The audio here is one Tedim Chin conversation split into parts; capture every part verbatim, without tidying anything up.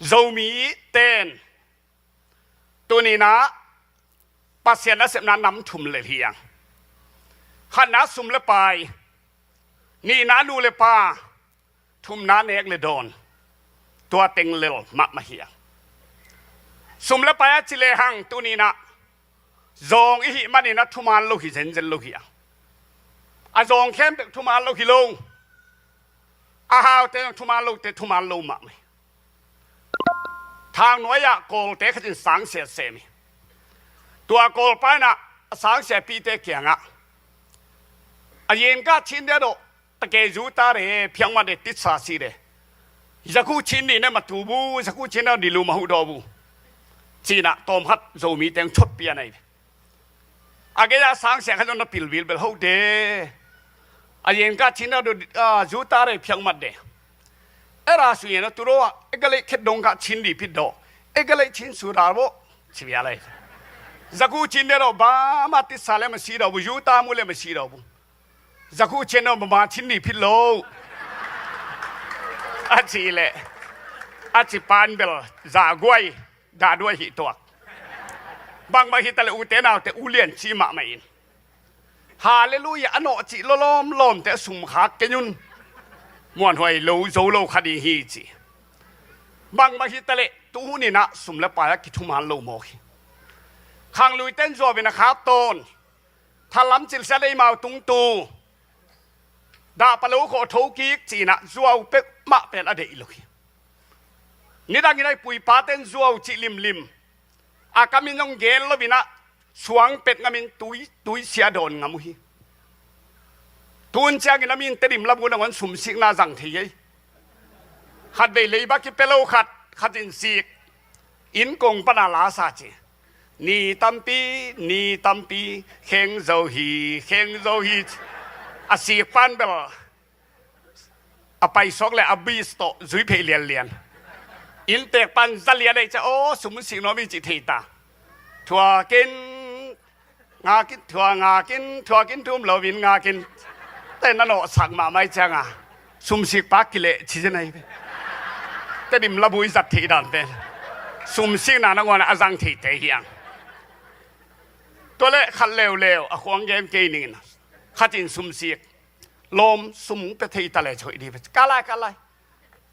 Zomi ten tuni-in ah Pasian nasepna nam thum lel hi hang. Khatna sum le pai, nihna nu le pa, thumna nek le dawn. Tua teng lel mahmah hi hang. Sum le pai a ci lehang tuni-in ah zawng i hih manin ah thuman lo hi zenzen lo hi hang. A zawng khempeuh thuman lo hi lo. A haute zong thuman lote thuman lo mahmah hi. Thangnuai-ah Kawlte khat in sangsia sem hi. Tua Kawlpa in ah a sangsiapite kiangah, a yengkah chin dia dawh, ta ke juta de, phiangmat de, titsa si de. Zaku chin ni ne matu bu, zaku chin na di lu mahu dawh bu, ci-in ah tawmkhat Zomi teng chotpih a nei. A gei-ah sangsia khat zong na pilbil bel ho de. A yengkah chin na dawh, a, juta de, phiangmat de. E ra su yena tu dawh a, e ga lei khet dong kah chin di pit dawh. E ga lei chin su da bo, ci bia lei. Zaku chin dia dawh, ba ma titsa le masi dawh bu, juta mu le masi dawh bu. Zaku chin na mama chin ni phit lo. A ci leh, a ci pan bel zaguai, dahduai hi tuak. Bangbang hi ta leh ute naute ulian ci mahmah in. Halleluiah, a nawh cih lawlawm lawmte a sum khak kei un. Muanhuai lo, zo lo kha ding hi ci. Bangbang hi ta leh tu hun in ah sum le pai a kithuman lo mawk hi. Khangluite in zuau in a khap tawn. Thalam cilsia deimau tungtu, dahpalo khawh thokik ci-in ah zuau peuhmah pen a deih lo hi. Nidangin ah i pu i pate in zuau cih limlim, a kamin zong gen lo-in ah suang pet ngamin tui, tuisia dawn ngam uh hi. Tun ciangin a min Tedim labu nangawn sumsikna zang thei ei. Khatvei leiba kipia lo khat, khat in sik. Inn kong pana la sa ci. Ni tampi, ni tampi, kheng zo hi, kheng zo hi. A sik pan bel a paisuak le a bis tawh zui phei lianlian. Inntek pan za lian ei cia, aw, sum sik nuam hi cih thei ta. Thuakin ngakin, thua ngakin, thuakin thum loin ngakin. Te na nawhsak mahmah i cianga sumsik pa kileh ci zen ahi ve. Tedim labu i zat theih dan pen sumsikna nangawn a zang theite hi hang. Tua leh khat leuleu a khuang gen kei ningin, khat in sumsik. Lawm, sum pia thei ta leh ci hoih dih ve. Ka lai, ka lai.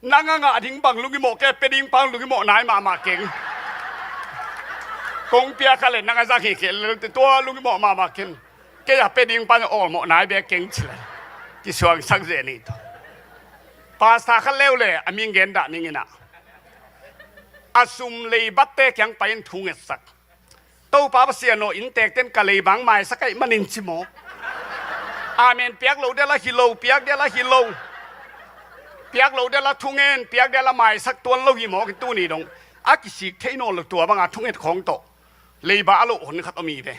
Nang a ngah ding bang lungimawh kei, pia ding bang lungimawh nai mahmah keng. Kong pia kha leh nang a zang hi kei leh tua lungimawh mahmah keng. Kei a pia ding pan awlmawh nai bek keng ci leh kisuangsak zen hi tawh. Pastor khat leuleu a min gen dah ningin ah, a sum leibatte kiang pai-in thu ngetsak. Topa Pasian aw, inntekten ka leiba hong maisak ahih manin ci maw. Amen piak lo dia la hi lo, piak dia la hi lo. Piak lo dia la thungen, piak dia la maisak tuan lo hi maw, tuni dong. A kisik thei nawn lo tua banga thunget khawng tawh. Leiba a loh hon khat om hi ve.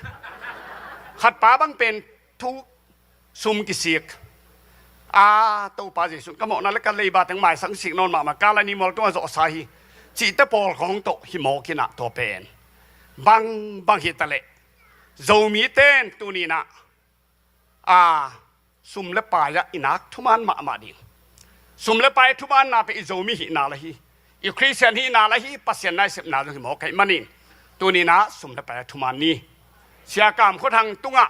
Khatpa bang pen thu sum kisik. A, Topa Jesuh, ka mawhna le ka leiba teng maisak sik nawn mahmah, ka la ni mual tungah zawhsa hi. Cihte pawl khawng tawh hi mawk in ah tua pen. Bangbang hi ta leh Zomite in tuni-in ah, a, sum le pai-ah i nak thuman mahmah ding. Sum le pai thumanna pen i Zomi hihna la hi. I Khristian hihna la hi, Pasian nasepna zong hi mawk ahih manin. Tuni-in ah sum le pai-ah thuman ni. Sia Kam Khua Thang tungah,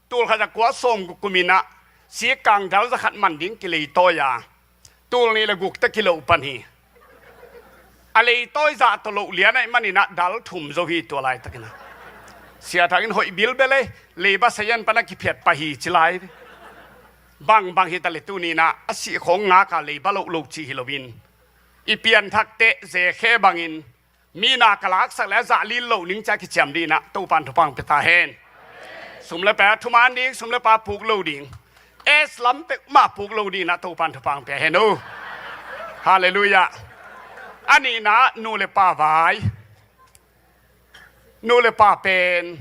tul khat za kua sawm guk kum in ah, sikkang dal za khat man ding kileitawi a, tul nih le guk te kiloh pan hi. A leitawi zah tawh loh lian ahih manin ah dal thum zo hi tua laitakin ah. Sia Thang in hoih bilbel ei, leiba sayan pan a kiphiat pah hi ci lai. Bangbang hi ta leh tuni-in ah a sih khawng ngak a leiba loh lo ci hi loin, i pianthakte zekhe bangin, mi na ka laksak le a zah lin loh ning cia kiciam dih in ah Topan thupha hong pia ta hen. Sum le pai thuman ding, sum le pai puk lo ding. Es lam peuhmah puk lo dih in ah Topan thupha hong pia hen uh. Halleluiah. A nihna nu le pa vai. Nu le pa pen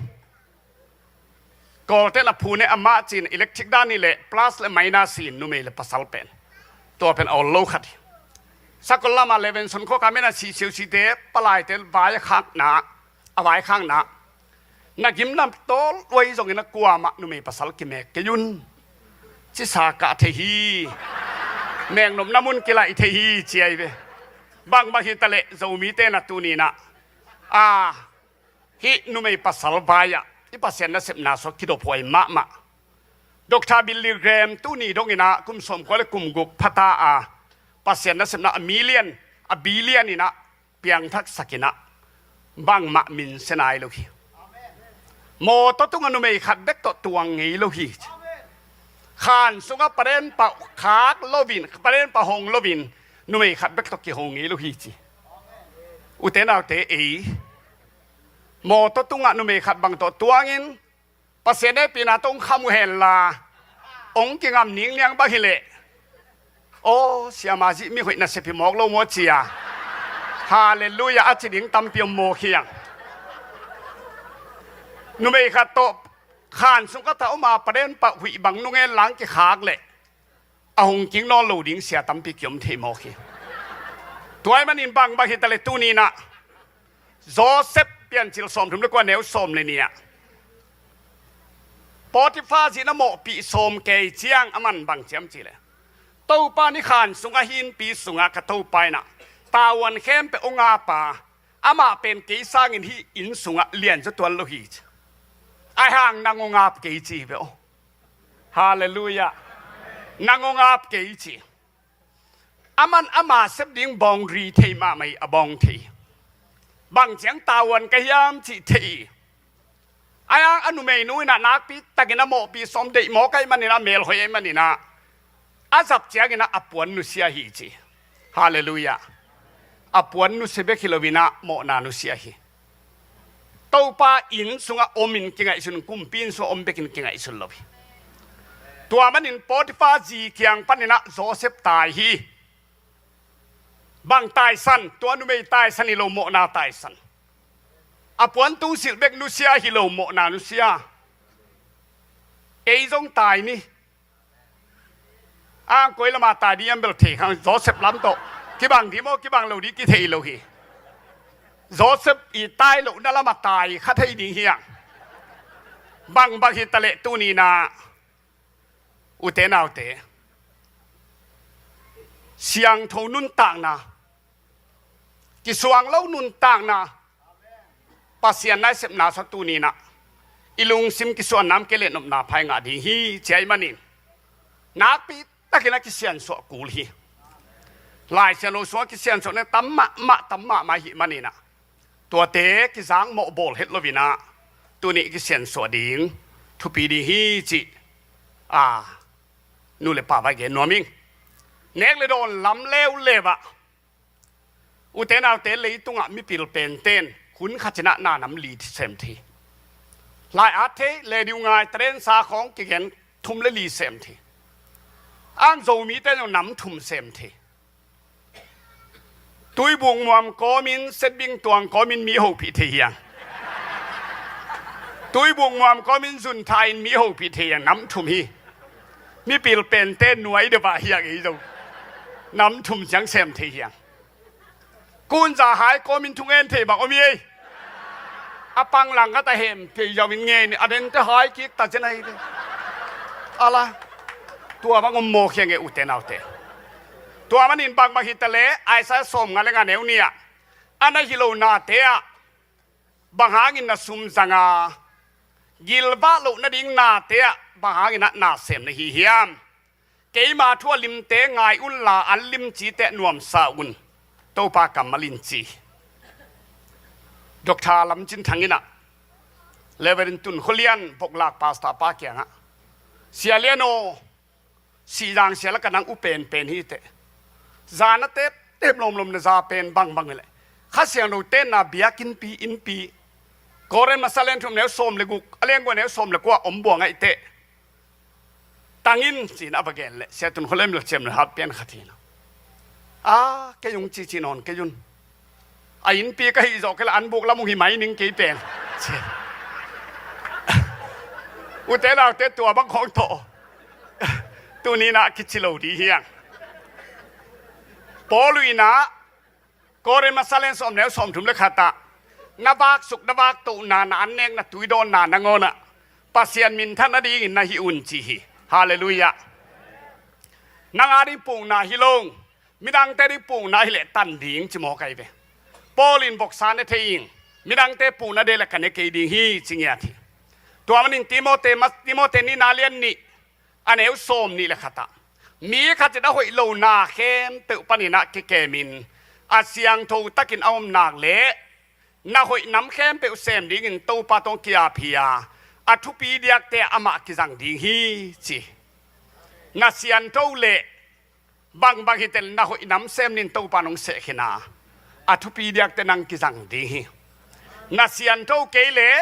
Kawlte'n a phu ne a mah ci-in electric dan hi leh plus le minus hi in, numei le pasal pen. Tua pen a ol lo khat hi. Sakol lamah Levenson khua ka men a sih siusite, palaite vai a khakna, a vai khakna. Na gimna tawl uai zongin a kuamah numei pasal kimek kei un. Cisa kah thei hi. Meknopna mun kilaih thei hi ci ahi ve. Bangbang hitaleh Zomite na tuni-in ah, a, hih numei pasal vai-ah i Pasian nasepna sua kidophuai mahmah. Doctor Billy Graham tuni dongin ah kum sawmkua le kum guk phata a, Pasian nasepna a million, a billion in ah piangthaksak in ah, bangmah minsia nai lo hi. Mawtaw tungah numei khat bek tawh tuang ngei lo hi. Khan sungah paden pah khak loin, paden pah hong loin, numei khat bek tawh kiho ngei lo hi ci. Ute naute ei, mawtaw tungah numei khat bang tawh tuangin, Pasian hehpihna tawh hong kham uh henla, hong kingam ningniang bang hileh, aw, siamah zih mi hoih nasep hi mawk lo maw cia. Halleluiah a ci ding tampi om mawk hi hang. Numei khat tawh khan sung khat ah om a, paden pah huih bang nung en lang kikhak leh, a hong king nawn lo ding sia tampi kiom thei mawk hi. Tua ahih manin bangbang hitaleh tuni-in ah, Joseph Piancil sawmthum le kua, neu sawm le nih ah, Potiphar zi in a mawhpih sawm kei ciang, aman bang ci hiam cih leh, Topa in khan sungah, hih innpi sungah ka Topa in ah tavuan khempeuh hong ap a, amah pen kei sangin hih inn sungah lianzaw tuan lo hi ci. Ahi hang nang hong ap kei ci hi ve aw. Halleluiah. Nang hong ap kei ci. Aman ama sep ding boundary thei mahmah hi, a bawng thei. Bang ciang tavuan ka hiam cih thei. Ahi hang a numeinu in ah nakpi takin a mawhpih sawm deih mawk ahih manin ah, a melhoih ahih manin ah, a zap ciangin ah a puan nusia hi ci. Halleluiah. A puan nusia bek hi loin ah mawhna nusia hi. Topa inn sungah omin kingaihsun, kumpi inn sungah om bekin kingaihsun lo hi. Tua manin Potiphar zi kiang panin ah Joseph tai hi. Bang taisan, tua numei taisan hi lo, mawhna taisan. A puan tungsilh bek nusia hi lo, mawhna nusia. Ei zong tai ni. Ang koi lamah tai ding hiam bel thei kha, Joseph lam tawh kibang ding maw, kibang lo ding kithei lo hi. Joseph i tai lohna lamah tai kha thei ding hi hang. Bangbang hitaleh tuni-in ah, ute naute, siangtho nuntakna, kisuang lo nuntakna, Pasian nasepna sua tuni-in ah i lungsim kisuanna om kei leh nopna pha i ngah ding hi ci ahih manin, nakpi takin ah kisiansuah kul hi. Lai Siangtho sungah kisiansuahna tam mahmah, tam mahmah ahih manin ah, tuate kizakmawh bawl het loin ah, tuni kisiansuah ding thupi ding hi cih, a, nu le pa vai gen nuam ing. Nek le dawn lam leuleu ah, ute naute, leitungah mipil pente'n hun khat in ah na nam li sem thei. Lai Art Thei, Radio Ngai, Tadentsa khawng kigen thum le li sem thei. Ang Zomite zong nam thum sem thei. Tuibung muam kawmin, Setbing tuang kawmin mi hopih thei hi hang. Tuibung muam kawmin zuntha in mi hopih thei hi hang, nam thum hi. Mipil pente nuai deuh ah hi hang ei zong. Nam thum ciang sem thei hi hang. Kunza hai kawmin thungen thei bang om hi ei. A pang lang khat a hem thei zau in ngen, a dente hai kik ta zen ahi ve. Ala. Tua bang om mawk hi hang e, ute naute. Tua manin bangbang hitaleh, Isaiah sawmnga le nga neu nih ah, a na hi lo nate ah bang hangin na sum zang a, gilvah loh nading nate ah bang hangin ah na sem na hi hiam? Keima thu a limte ngai unla, an limcite nuamsa un, Topa kammal in ci. Doctor Lam Cin Thang in ah, Reverend Tun Khua Lian, Voklak Pastor pa kiangah, Sia Lian aw, Sihzang sia lak ah nang u penpen hi teh. Za na teptep lomlom na za pen bangbang hi leh, Kha Siangtho tenna biakinnpi, innpi, Korin Masa lian thum neu sawm le guk, a lian kua neu sawm le kua om buang ahi teh. Tang in, ci-in a va gen leh, Sia Tun Khua Lian le ciam le hat pian khat hi na. A, kei hong ci ci nawn kei un. A innpi ka hih zawh kei leh an buk lam hong hi mai ning kei pen. Ci. Ute naute, tua bang khawng tawh tuni-in ah kici lo ding hi hang. Paul in ah, Korin Masa lian sawm neu sawmthum le khat ah, na vaksuk na vaktohna, na annek na tuidawnna nangawn ah Pasian minthan nadingin na hih un ci hi. Halleluiah. Nang a ding pukna hi lo, Midangte ding pukna hileh tan ding ci mawk ahi ve. Paul in voksa ne thei in, midangte pukna ding le ka ne kei ding hi ci ngiat hi. Tua manin Timote, Timote nihna lian nih, a neu sawm nih le khat ah, mi khat in a hoih lo na khempeuh panin ah kikemin a siangtho takin a om nak leh na hoih nam khempeuh sem dingin Topa tawh ki-ap hi a, a thupi diakte amah kizang ding hi ci. Na siangtho leh bangbang hi teh na hoih nam sem nin Topa in hong seh khin a, a thupi diakte nang kizang ding hi. Na siangtho kei leh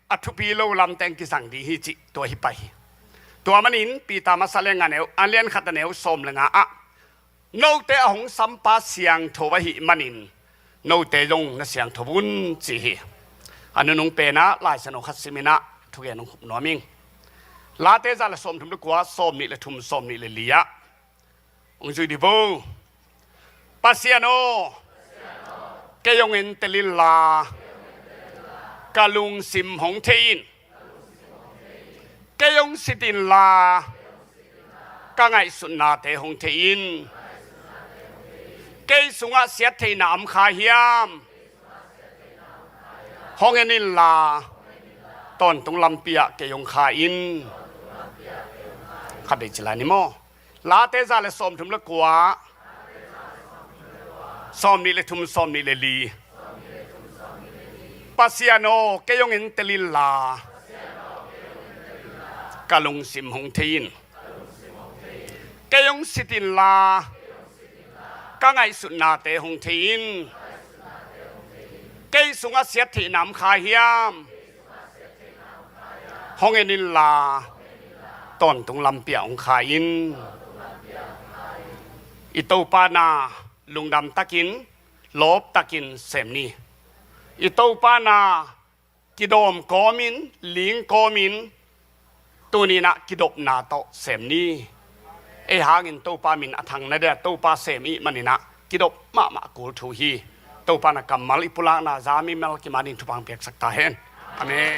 a thupi lo lamte hong kizang ding hi cih tua hi pah hi. Tua manin Peter masa lian nga neu, a lian khat a neu sawm le nga ah, note a hong sampa siangtho ahih manin note zong na siangtho un ci hi. A nunung pen ah Lai Siangtho khat simin ah thugen hong khup nuam ing. Late za le sawmthum le kua, sawm nih le thum, sawm nih le li ah hong zui dih vo. Pasian aw, kei hong entel inla, ka lungsim hong thei in. Kei hong sit inla, ka ngaihsutnate hong thei in. Kei sungah siattheihna om kha hiam? Hong en inla, tawntung lampi ah kei hong kha in. Khat vei ci lai ni maw. Late za le sawmthum le kua, sawm nih le thum, sawm nih le li. Pasian aw, kei hong entel inla, ka lungsim hong thei in. Kei hong sit inla, ka ngaihsutnate hong thei in. Kei sungah siattheihna om kha hiam? Hong en inla, tawntung lampi ah hong kha in. I Topa na lungdam takin, lawp takin sem ni. I Topa na kidawm kawmin, ling kawmin, tuni-in ah kidopna tawh sem ni. Ei hangin Topa min a thang na dia, Topa sem i hih manin ah kidop mahmah kul thu hi. Topa na kammal i pulakna za mimal kimanin thupha piaksak ta hen. Amen.